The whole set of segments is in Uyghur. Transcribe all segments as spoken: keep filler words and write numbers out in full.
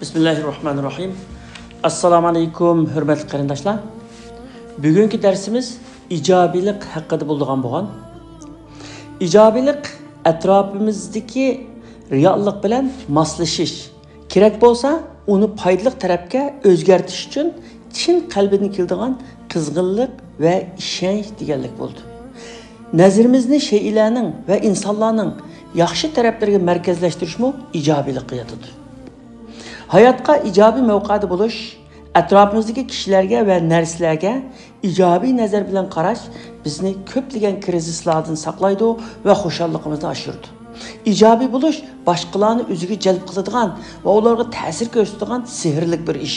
بىسمىللاھىررەھمانىررەھىم. ئەسسالامۇ ئەلەيكۇم، ھۆرمەتلىك قېرىنداشلار. بۈگۈنكى دەرسىمىز ئىجابىيلىق ھەققىدە بولىدىغان بولغان. ئىجابىيلىق ئەتراپىمىزدىكى رېئاللىق بىلەن ماسلىشىش، كېرەك بولسا ئۇنى پايدىلىق تەرەپكە ئۆزگەرتىش ئۈچۈن چىن قەلبىدىن كېلىدىغان قىزغىنلىق ۋە ئىشەنچ دېگەنلىك بولىدۇ. نەزىرىمىزنى شەيئىلەرنىڭ ۋە ئىنسانلارنىڭ ياخشى تەرەپلىرىگە مەركەزلەشتۈرۈشمۇ ئىجابىيلىققا ياتىدۇ. ھاياتقا ئىجابىي مەۋقەدە بولۇش، ئەتراپىمىزدىكى كىشىلەرگە ۋە نەرسىلەرگە ئىجابىي نەزەر بىلەن قاراش بىزنى كۆپلىگەن كىرىزىسلاردىن ساقلايدۇ ۋە خۇشاللىقىمىزنى ئاشۇرىدۇ. ئىجابىي بولۇش باشقىلارنى ئۆزىگە جەلپ قىلىدىغان ۋە ئۇلارغا تەسىر كۆرسىتىدىغان سېھىرلىك بىر ئىش.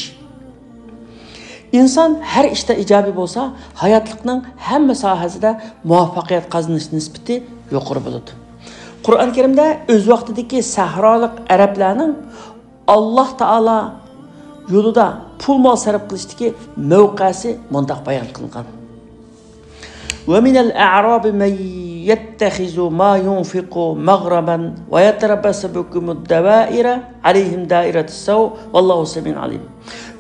ئىنسان ھەر ئىشتا ئىجابىي بولسا، ھاياتلىقنىڭ ھەممە ساھەسىدە مۇۋەپپەقىيەت قازىنىش نىسبىتى يۇقىرى بولىدۇ. قۇرئان كەرىمدە ئۆز ۋاقتىدىكى سەھرالىق ئەرەبلەرنىڭ ئاللاھ تائالا يولىدا پۇل مال سەرپ قىلىشتىكى مەۋقەسى مۇنداق بايان قىلىنغان. ومن الأعراب من يتخذ ما ينفق مغرما ويتربص بكم الدوائر عليهم دائرة السوء والله سميع عليم.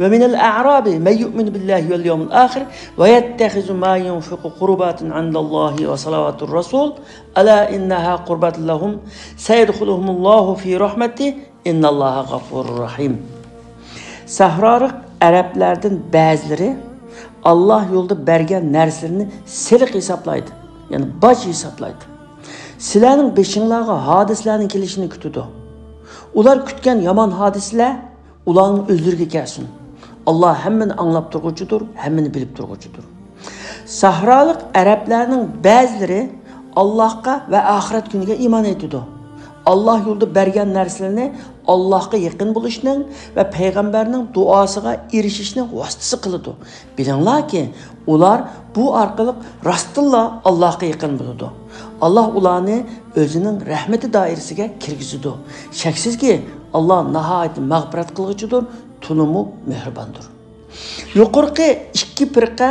ومن الأعراب من يؤمن بالله واليوم الآخر ويتخذ ما ينفق قربات عند الله وصلوات الرسول ألا إنها قربة لهم سيدخلهم الله في رحمته إن الله غفور رحيم. سەھرالىق ئەرەبلەردىن بەزىلىرى ئاللاھ يولىدا بەرگەن نەرسىلىرىنى سېلىق ھېسابلايدۇ، يەنى باج ھېسابلايدۇ. سىلەرنىڭ بېشىڭلارغا ھادىسىلەرنىڭ كېلىشىنى كۈتىدۇ. ئۇلار كۈتكەن يامان ھادىسىلەر ئۇلارنىڭ ئۆزلىرىگە كەلسۇن. ئاللاھ ھەممىنى ئاڭلاپ تۇرغۇچىدۇر، ھەممىنى بىلىپ تۇرغۇچىدۇر. سەھرالىق ئەرەبلەرنىڭ بەزىلىرى ئاللاھقا ۋە ئاخىرەت كۈنىگە ئىمان ئېيتىدۇ. ئاللاھ يولىدا بەرگەن نەرسىلىرىنى ئاللاھقا يېقىن بولۇشنىڭ ۋە پەيغەمبەرنىڭ دۇئاسىغا ئېرىشىشنىڭ ۋاسىتىسى قىلىدۇ. بىلىڭلاركى، ئۇلار بۇ ئارقىلىق راستتىنلا ئاللاھقا يېقىن بولىدۇ. ئاللاھ ئۇلارنى ئۆزىنىڭ رەھمىتى دائىرىسىگە كىرگۈزىدۇ. شەكسىزكى، ئاللاھ ناھايىتى مەغپىرەت قىلغۇچىدۇر، تولىمۇ مېھرىباندۇر. يۇقىرىقى ئىككى پىرقە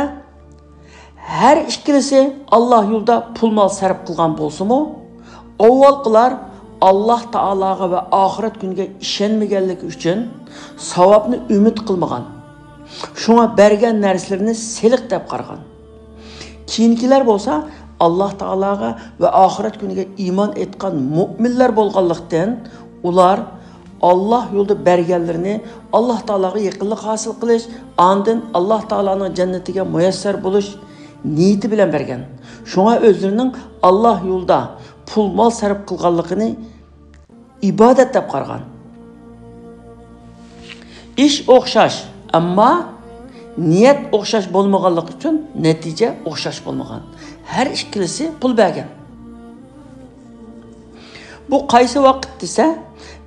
ھەر ئىككىلىسى ئاللاھ يولىدا پۇل مال سەرپ قىلغان بولسىمۇ، ئاۋۋالقىلار ئاللاھ تائالاغا ۋە ئاخىرەت كۈنىگە ئىشەنمىگەنلىكى ئۈچۈن ساۋابنى ئۈمىد قىلمىغان. شۇڭا بەرگەن نەرسىلىرىنى سېلىق دەپ قارىغان. كېيىنكىلەر بولسا ئاللاھ تائالاغا ۋە ئاخىرەت كۈنىگە ئىمان ئېيتقان مۆمىنلەر بولغانلىقتىن، ئۇلار ئاللاھ يولىدا بەرگەنلىرىنى ئاللاھ تائالاغا يېقىنلىق ھاسىل قىلىش، ئاندىن ئاللاھ تائالانىڭ جەننىتىگە مۇيەسسەر بولۇش نىيىتى بىلەن بەرگەن. شۇڭا ئۆزلىرىنىڭ ئاللاھ يولىدا پۇل مال سەرپ قىلغانلىقىنى ئىبادەت دەپ قارىغان. ئىش ئوخشاش، ئەمما نىيەت ئوخشاش بولمىغانلىقى ئۈچۈن نەتىجە ئوخشاش بولمىغان. ھەر ئىككىلىسى پۇل بەرگەن. بۇ قايسى ۋاقىت دېسە،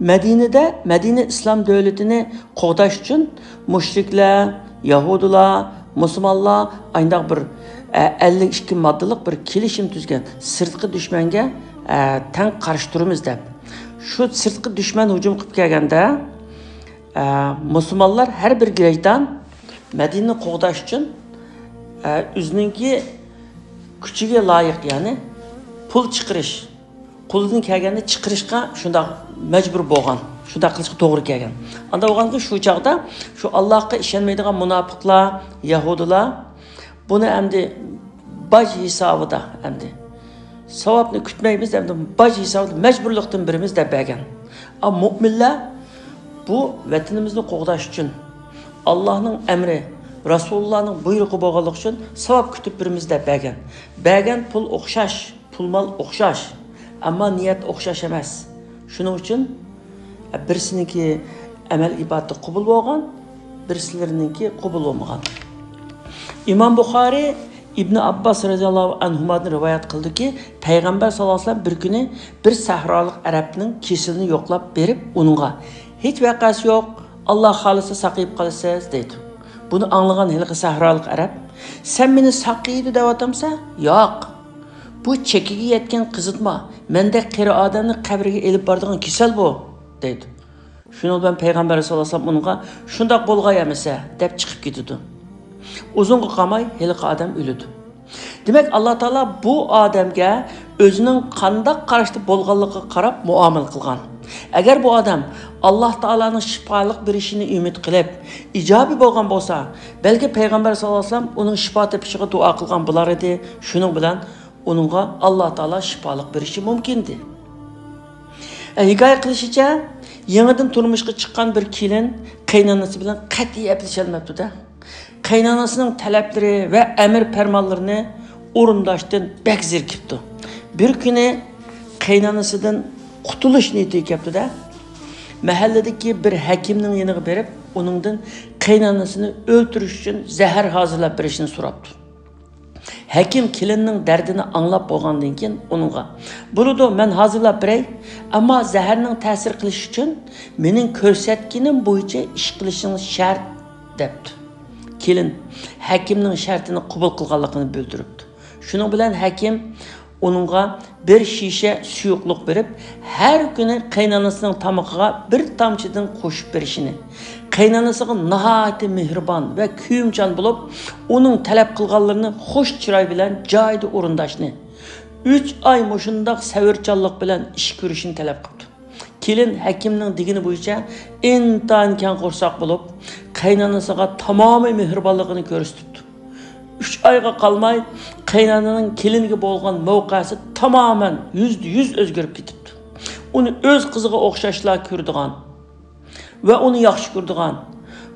مەدىنىدە، مەدىنە ئىسلام دۆلىتىنى قوغداش ئۈچۈن مۇشرىكلار، يەھۇدىيلار، مۇسۇلمانلار ئاينداق بىر، ئە، ئەللىك ئىككى ماددىلىق بىر كېلىشىم تۈزگەن، سىرتقى دۈشمەنگە، ئە، تەڭ قارشى تۇرىمىز دەپ. شۇ سىرتقى دۈشمەن ھۇجۇم قىلىپ كەلگەندە، ئە، مۇسۇلمانلار ھەر بىر گىرەجدان مەدىنىنى قوغداش ئۈچۈن، ئە، ئۆزىنىڭكى كۈچىگە لايىق، يەنى پۇل چىقىرىش، قولىدىن كەلگەننى چىقىرىشقا شۇنداق مەجبۇر بولغان، شۇنداق قىلىشقا توغرا كەلگەن. ئاندا بولغاندىكىن شۇ چاغدا شۇ ئاللاھقا ئىشەنمەيدىغان مۇناپىقلار، يەھۇدىيلار بۇنى ئەمدى باج ھېسابىدا، ئەمدى ساۋابنى كۈتمەيمىز، ئەمدى باج ھېسابىدا مەجبۇرلۇقتىن بېرىمىز دەپ بەرگەن. ئەمما مۆمىنلەر بۇ ۋەتىنىمىزنى قوغداش ئۈچۈن، ئاللاھنىڭ ئەمرى، رەسۇلۇللاھنىڭ بۇيرۇقى بولغانلىقى ئۈچۈن ساۋاب كۈتۈپ بېرىمىز دەپ بەرگەن. بەرگەن پۇل ئوخشاش، پۇل مال ئوخشاش، ئەمما نىيەت ئوخشاش ئەمەس. شۇنىڭ ئۈچۈن بىرسىنىڭكى ئەمەل ئىبادىتى قوبۇل بولغان، بىرسىلىرىنىڭكى قوبۇل بولمىغان. ئىمام بۇخارىي ئىبنى ئابباس رەزىياللاھۇ ئەنھۇمادىن رىۋايەت قىلدىكى، پەيغەمبەر ساللاللاھۇ ئەلەيھى ۋەسەللەم بىر كۈنى بىر سەھرالىق ئەرەبنىڭ كېسىلىنى يوقلاپ بېرىپ، ئۇنىڭغا، «ھېچ ۋەقەسى يوق، ئاللاھ خالىسا ساقىيىپ قالىسىز» دەيدۇ. بۇنى ئاڭلىغان ھېلىقى سەھرالىق ئەرەب، «سەن مېنى ساقىيىدۇ دەۋاتامسەن؟ ياق! بۇ چېكىگە يەتكەن قىزىتما، مەندەك قېرى ئادەمنى قەبرىگە ئېلىپ بارىدىغان كېسەل بۇ» دەيدۇ. شۇنىڭ بىلەن پەيغەمبەر ساللاللاھۇ ئەلەيھى ۋەسەللەم ئۇنىڭغا، «شۇنداق بولغاي ئەمىسە» دەپ چىقىپ كېتىدۇ. ئۇزۇنغا قالماي ھېلىقى ئادەم ئۆلىدۇ. دېمەك، ئاللاھ تائالا بۇ ئادەمگە ئۆزىنىڭ قانداق قاراشتا بولغانلىقىغا قاراپ مۇئامىلە قىلغان. ئەگەر بۇ ئادەم ئاللاھ تائالانىڭ شىپالىق بېرىشىنى ئۈمىد قىلىپ، ئىجابىي بولغان بولسا، بەلكى پەيغەمبەر ساللاللاھۇ ئەلەيھى ۋەسەللەم ئۇنىڭ شىپا تېپىشىغا دۇئا قىلغان بولار ئىدى. شۇنىڭ بىلەن ئۇنىڭغا ئاللاھ تائالا شىپالىق بېرىشى مۇمكىن ئىدى. ھېكايە قىلىشىچە، يېڭىدىن تۇرمۇشقا چىققان بىر كېلىن قېيىنئانىسى بىلەن قەتئىي ئەپلىشەلمەپتۇ-دە. قېيىنئانىسىنىڭ تەلەپلىرى ۋە ئەمىر پەرمانلىرىنى ئورۇنداشتىن بەك زېرىكىپتۇ. بىر كۈنى قېيىنئانىسىدىن قۇتۇلۇش نىيىتىگە كەپتۇ-دە، مەھەللىدىكى بىر ھەكىمنىڭ يېنىغا بېرىپ، ئۇنىڭدىن قېيىنئانىسىنى ئۆلتۈرۈش ئۈچۈن زەھەر ھازىرلاپ بېرىشنى سوراپتۇ. ھەكىم كېلىننىڭ دەردىنى ئاڭلاپ بولغاندىن كېيىن ئۇنىڭغا، بولىدۇ، مەن ھازىرلاپ بېرەي، ئەمما زەھەرنىڭ تەسىر قىلىشى ئۈچۈن مېنىڭ كۆرسەتكىنىم بويىچە ئىش قىلىشىڭىز شەرت، دەپتۇ. كېلىن ھەكىمنىڭ شەرتىنى قوبۇل قىلغانلىقىنى بىلدۈرۈپتۇ. شۇنىڭ بىلەن ھەكىم ئۇنىڭغا بىر شىشە سۇيۇقلۇق بېرىپ، ھەر كۈنى قېيىنئانىسىنىڭ تامىقىغا بىر تامچىدىن قوشۇپ بېرىشىنى، قېيىنئانىسىغا ناھايىتى مېھرىبان ۋە كۆيۈمچان بولۇپ، ئۇنىڭ تەلەپ قىلغانلىرىنى خۇش چىراي بىلەن جايىدا ئورۇنداشنى، ئۈچ ئاي مۇشۇنداق سەۋرچانلىق بىلەن ئىش كۆرۈشنى تەلەپ قىپتۇ. كېلىن ھەكىمنىڭ دېگىنى بويىچە ئىنتايىن كەڭ قورساق بولۇپ، قېيىنئانىسىغا تامامىي مېھرىبانلىقىنى كۆرسىتىپتۇ. ئۈچ ئايغا قالماي، قېيىنئانىنىڭ كېلىنگە بولغان مەۋقەسى تامامەن يۈزدە يۈز ئۆزگىرىپ كېتىپتۇ. ئۇنى ئۆز قىزىغا ئوخشاشلا كۆرىدىغان ۋە ئۇنى ياخشى كۆرىدىغان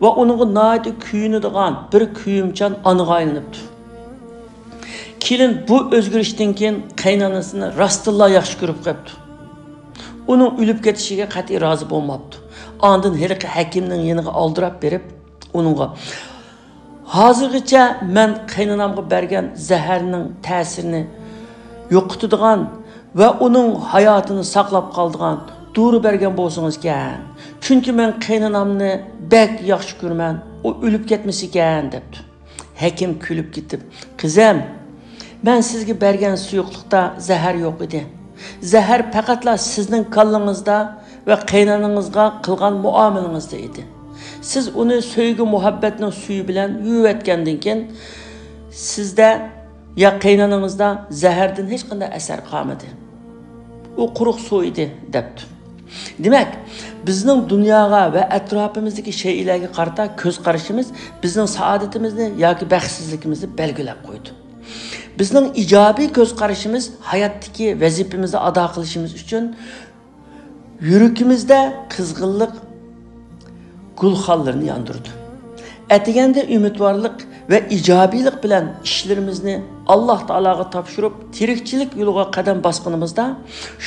ۋە ئۇنىڭغا ناھايىتى كۆيۈنىدىغان بىر كۆيۈمچان ئانىغا ئايلىنىپتۇ. كېلىن بۇ ئۆزگىرىشتىن كېيىن قېيىنئانىسىنى راستتىنلا ياخشى كۆرۈپ قېپتۇ. ئۇنىڭ ئۆلۈپ كېتىشىگە قەتئىي رازى بولماپتۇ. ئاندىن ھېلىقى ھەكىمنىڭ يېنىغا ئالدىراپ بېرىپ، ئۇنىڭغا، ھازىرغىچە مەن قېيىنئانامغا بەرگەن زەھەرنىڭ تەسىرىنى يوقىتىدىغان ۋە ئۇنىڭ ھاياتىنى ساقلاپ قالىدىغان دورا بەرگەن بولسىڭىزكەن. چۈنكى مەن قېيىنئانامنى بەك ياخشى كۆرىمەن، ئۇ ئۆلۈپ كەتمىسىكەن، دەپتۇ. ھەكىم كۈلۈپ كېتىپ، قىزىم، مەن سىزگە بەرگەن سۇيۇقلۇقتا زەھەر يوق ئىدى. زەھەر پەقەتلا سىزنىڭ كاللىڭىزدا ۋە قېيىنئانىڭىزغا قىلغان مۇئامىلىڭىزدە ئىدى. سىز ئۇنى سۆيگۈ مۇھەببەتنىڭ سۈيى بىلەن يۇيۇۋەتكەندىن كېيىن، سىزدە يا قېيىنئانىڭىزدا زەھەردىن ھېچقانداق ئەسەر قالمىدى. ئۇ قۇرۇق سۇ ئىدى، دەپتۇ. دېمەك، بىزنىڭ دۇنياغا ۋە ئەتراپىمىزدىكى شەيئىلەرگە قارىتا كۆز قارىشىمىز بىزنىڭ سائادىتىمىزنى ياكى بەختسىزلىكىمىزنى بەلگىلەپ قويىدۇ. بىزنىڭ ئىجابىي كۆز قارىشىمىز ھاياتتىكى ۋەزىپىمىزنى ئادا قىلىشىمىز ئۈچۈن يۈرىكىمىزدە قىزغىنلىق گۈلخانلىرىنى ياندۇرىدۇ. ئەتىگەندە ئۈمىدۋارلىق ۋە ئىجابىيلىق بىلەن ئىشلىرىمىزنى ئاللاھ تائالاغا تاپشۇرۇپ، تىرىكچىلىك يولىغا قەدەم باسقىنىمىزدا،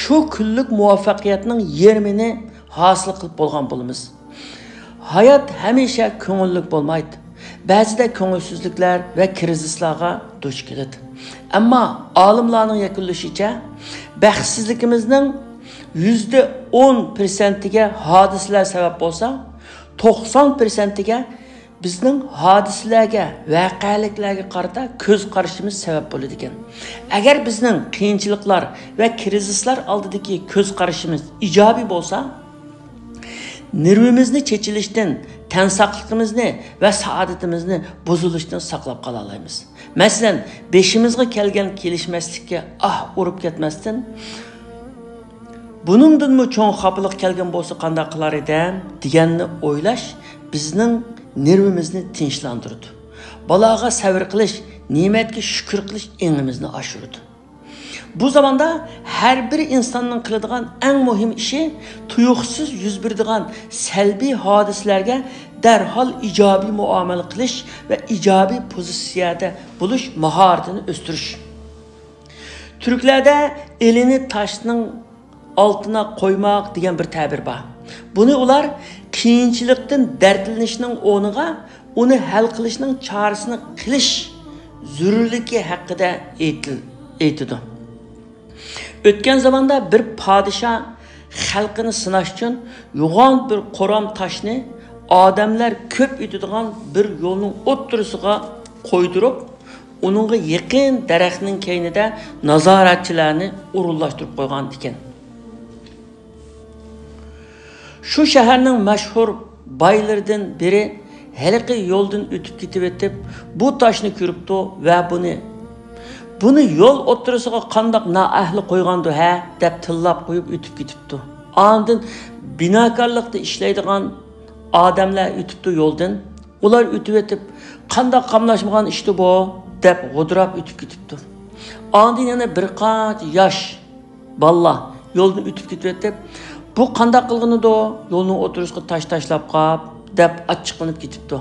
شۇ كۈنلۈك مۇۋەپپەقىيەتنىڭ يېرىمىنى ھاسىل قىلىپ بولغان بولىمىز. ھايات ھەمىشە كۆڭۈللۈك بولمايدۇ. بەزىدە كۆڭۈلسىزلىكلەر ۋە كىرىزىسلارغا دۇچ كېلىدۇ. ئەمما ئالىملارنىڭ يەكۈنلىشىچە، بەختسىزلىكىمىزنىڭ يۈزدە ئون پىرسەنتىگە ھادىسىلەر سەۋەب بولسا، توقسان پىرسەنتىگە بىزنىڭ ھادىسىلەرگە، ۋەقەلىكلەرگە قارىتا كۆز قارىشىمىز سەۋەب بولىدىكەن. ئەگەر بىزنىڭ قىيىنچىلىقلار ۋە كىرىزىسلار ئالدىدىكى كۆز قارىشىمىز ئىجابىي بولسا، نېرۋىمىزنى چېچىلىشتىن، تەن ساقلىقىمىزنى ۋە سائادىتىمىزنى بۇزۇلۇشتىن ساقلاپ قالالايمىز. مەسىلەن، بېشىمىزغا كەلگەن كېلىشمەسلىككە ئاھ ئۇرۇپ كەتمەستىن، بۇنىڭدىنمۇ چوڭ خاپىلىق كەلگەن بولسا قانداق قىلار ئىدىم دېگەننى ئويلاش بىزنىڭ نېرۋىمىزنى تىنچلاندۇرىدۇ. بالاغا سەۋر قىلىش، نېمەتكە شۈكۈر قىلىش ئېڭىمىزنى ئاشۇرىدۇ. بۇ زاماندا ھەر بىر ئىنساننىڭ قىلىدىغان ئەڭ مۇھىم ئىشى تۇيۇقسىز يۈز بېرىدىغان سەلبىي ھادىسىلەرگە دەرھال ئىجابىي مۇئامىلە قىلىش ۋە ئىجابىي پوزىتسىيەدە بولۇش ماھارىتىنى ئۆستۈرۈش. تۈركلەردە «ئېلىنى تاشنىڭ ئالتىنا قويماق» دېگەن بىر تەبىر بار. بۇنى ئۇلار قىيىنچىلىقتىن دەردلىنىشنىڭ ئورنىغا ئۇنى ھەل قىلىشنىڭ چارىسىنى قىلىش زۆرۈرلۈكى ھەققىدە ئېيتىل-، ئېيتىدۇ. ئۆتكەن زاماندا بىر پادىشاھ خەلقىنى سىناش ئۈچۈن يوغان بىر قورام تاشنى ئادەملەر كۆپ ئۆتىدىغان بىر يولنىڭ ئوتتۇرىسىغا قويدۇرۇپ، ئۇنىڭغا يېقىن دەرەخنىڭ كەينىدە نازارەتچىلەرنى ئورۇنلاشتۇرۇپ قويغان ئىكەن. شۇ شەھەرنىڭ مەشھۇر بايلىرىدىن بىرى ھېلىقى يولدىن ئۆتۈپ كېتىۋېتىپ، بۇ تاشنى كۆرۈپتۇ ۋە بۇنى، «بۇنى يول ئوتتۇرىسىغا قانداق نائەھلى قويغاندۇ ھە؟» دەپ تىللاپ قويۇپ ئۆتۈپ كېتىپتۇ. ئاندىن بىناكارلىقتا ئىشلەيدىغان ئادەملەر ئۆتۈپتۇ يولدىن. ئۇلار ئۆتۈۋېتىپ، «قانداق قاملاشمىغان ئىشتۇ بۇ؟» دەپ غودراپ ئۆتۈپ كېتىپتۇ. ئاندىن يەنە بىر قانچە ياش بالىلار يولدىن ئۆتۈپ كېتىۋېتىپ، «بۇ قانداق قىلغىنىدۇ؟ يولنىڭ ئوتتۇرىسىغا تاش تاشلاپ قاپ» دەپ ئاچچىقلىنىپ كېتىپتۇ.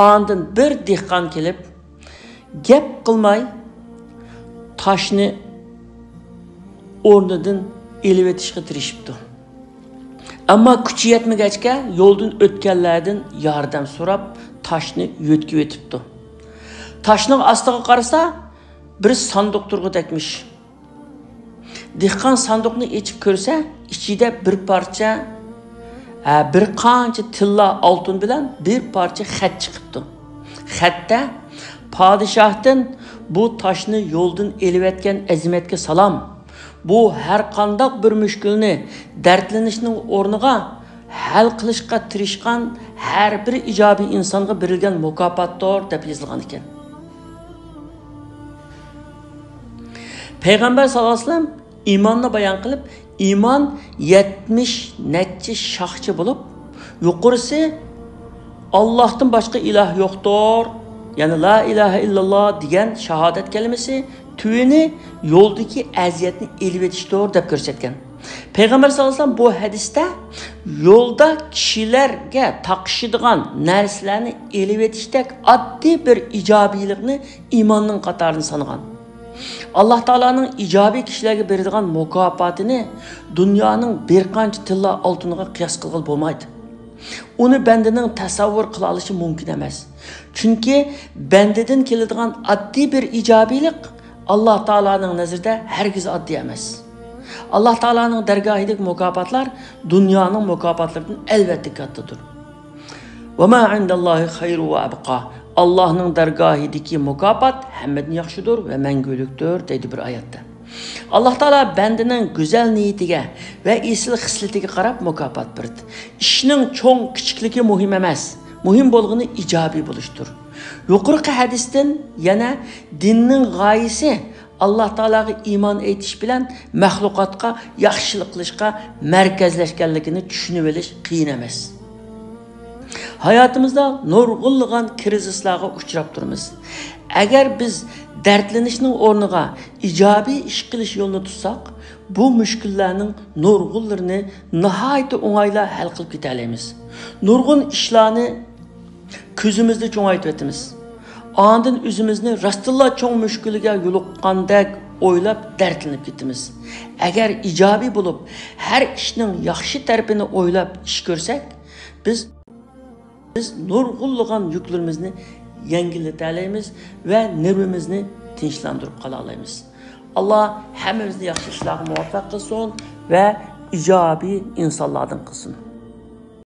ئاندىن بىر دېھقان كېلىپ، گەپ قىلماي تاشنى ئورنىدىن ئېلىۋېتىشقا تىرىشىپتۇ. ئەمما كۈچى يەتمىگەچكە، يولدىن ئۆتكەنلەردىن ياردەم سوراپ، تاشنى يۆتكىۋېتىپتۇ. تاشنىڭ ئاستىغا قارىسا، بىر ساندۇق تۇرغۇدەكمىش. دېھقان ساندۇقنى ئېچىپ كۆرسە، ئىچىدە بىر پارچە، ھە، بىر قانچە تىللا ئالتۇن بىلەن بىر پارچە خەت چىقىپتۇ. خەتتە، «پادىشاھتىن بۇ تاشنى يولدىن ئېلىۋەتكەن ئەزىمەتكە سالام. بۇ ھەر قانداق بىر مۈشكۈلنى دەردلىنىشنىڭ ئورنىغا ھەل قىلىشقا تىرىشقان ھەر بىر ئىجابىي ئىنسانغا بېرىلگەن مۇكاپاتتۇر» دەپ يېزىلغان ئىكەن. پەيغەمبەر ساللاللاھۇ ئەلەيھى ۋەسەللەم ئىماننى بايان قىلىپ، ئىمان يەتمىش نەچچە شاخچە بولۇپ، يۇقىرىسى «ئاللاھتىن باشقا ئىلاھ يوقتۇر»، يەنى «لا ئىلاھە ئىللاللا» دېگەن شاھادەت كەلىمىسى، تۆۋىنى «يولدىكى ئەزىيەتنى ئېلىۋېتىشتۇر» دەپ كۆرسەتكەن. پەيغەمبەر ساللاللاھۇ ئەلەيھى ۋەسەللەم بۇ ھەدىستە يولدا كىشىلەرگە تاقىشىدىغان نەرسىلەرنى ئېلىۋېتىشتەك ئاددىي بىر ئىجابىيلىقنى ئىماننىڭ قاتارىدا سانىغان. ئاللاھ تائالانىڭ ئىجابىي كىشىلەرگە بېرىدىغان مۇكاپاتىنى دۇنيانىڭ بىر قانچە تىللا ئالتۇنىغا قىياس قىلغىلى بولمايدۇ. ئۇنى بەندىنىڭ تەسەۋۋۇر قىلالىشى مۇمكىن ئەمەس. چۈنكى بەندىدىن كېلىدىغان ئاددىي بىر ئىجابىيلىق ئاللاھ تائالانىڭ نەزىرىدە ھەرگىز ئاددىي ئەمەس. ئاللاھ تائالانىڭ دەرگاھىدىكى مۇكاپاتلار دۇنيانىڭ مۇكاپاتلىرىدىن ئەلۋەتتە كاتتىدۇر. «ۋەما ئىندەللاھى خەيرۇ ۋە ئەبقا»، ئاللاھنىڭ دەرگاھىدىكى مۇكاپات ھەممىدىن ياخشىدۇر ۋە مەڭگۈلۈكتۇر، دەيدۇ بىر ئايەتتە. ئاللاھ تائالا بەندىنىڭ گۈزەل نىيىتىگە ۋە ئېسىل خىسلىتىگە قاراپ مۇكاپات بېرىدۇ. ئىشنىڭ چوڭ كىچىكلىكى مۇھىم ئەمەس، مۇھىم بولغىنى ئىجابىي بولۇشتۇر. يۇقىرىقى ھەدىستىن يەنە دىننىڭ غايىسى ئاللاھ تائالاغا ئىمان ئېيتىش بىلەن مەخلۇقاتقا ياخشىلىق قىلىشقا مەركەزلەشكەنلىكىنى چۈشىنىۋېلىش قىيىن ئەمەس. ھاياتىمىزدا نۇرغۇنلىغان كىرىزىسلارغا ئۇچراپ تۇرىمىز. ئەگەر بىز دەردلىنىشنىڭ ئورنىغا ئىجابىي ئىش قىلىش يولىنى تۇتساق، بۇ مۈشكۈللەرنىڭ نۇرغۇنلىرىنى ناھايىتى ئوڭايلا ھەل قىلىپ كېتەلەيمىز. نۇرغۇن ئىشلارنى كۆزىمىزدە چوڭايتىۋېتىمىز. ئاندىن ئۆزىمىزنى راستتىنلا چوڭ مۈشكۈلگە يولۇققاندەك ئويلاپ دەردلىنىپ كېتىمىز. ئەگەر ئىجابىي بولۇپ، ھەر ئىشنىڭ ياخشى تەرىپىنى ئويلاپ ئىش كۆرسەك، بىز، بىز نۇرغۇنلىغان يۈكلىرىمىزنى يەڭگىللىتەلەيمىز ۋە نېرۋىمىزنى تىنچلاندۇرۇپ قالالايمىز. ئاللاھ ھەممىمىزنى ياخشى ئىشلارغا مۇۋەپپەق قىلسۇن ۋە ئىجابىي ئىنسانلاردىن قىلسۇن.